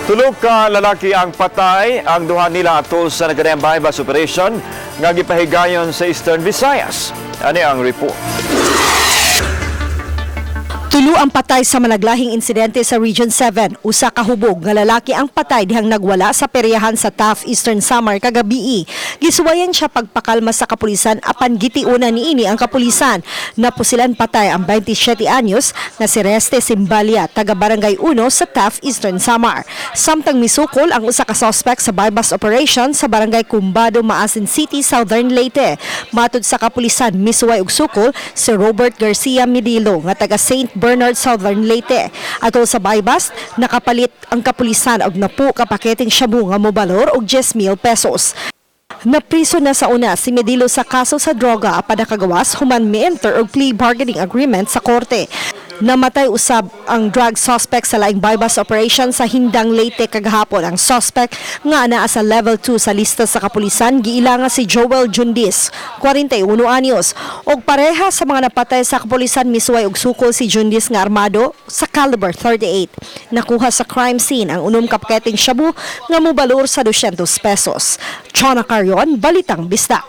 Tulo ka lalaki ang patay, ang duha nila atol sa nagkadayang buy-bust operation nga gipahigayon sa Eastern Visayas. Ani ang report. Tulo ang patay sa managlahing insidente sa Region 7. Usa ka hubog nga lalaki ang patay dihang nagwala sa peryahan sa Taft, Eastern Samar kagabii. Gisuwayan siya pagpakalma sa kapulisan apan gitiuna niini ang kapulisan. Napusilan patay ang 27 anyos nga si Reste Simbalia, taga Barangay 1 sa Taft, Eastern Samar. Samtang misukol ang usa ka suspect sa buy-bust operation sa Barangay Cumbado, Maasin City, Southern Leyte. Matud sa kapulisan, misuway og sukol si Robert Garcia Medilo nga taga St. Bernard, Southern Leyte. Atol sa buy-bust, nakapalit ang kapulisan og napu ka paketeng shabu nga mobalor og 10,000 pesos. Napriso na sa una si Medilo sa kaso sa droga apan nakagawas human mi-enter og plea bargaining agreement sa korte. Namatay usab ang drug suspect sa laing buy-bust operation sa Hindang, Leyte kagahapon. Ang suspect nga naa sa level 2 sa lista sa kapulisan giila nga si Joel Jundis, 41 anyos. Og pareha sa mga napatay sa kapulisan, misuway og sukol si Jundis nga armado sa caliber 38. Nakuha sa crime scene ang 6 ka paketeng shabu nga mobalor sa 200 pesos. Chona Carion, Balitang Bisdak.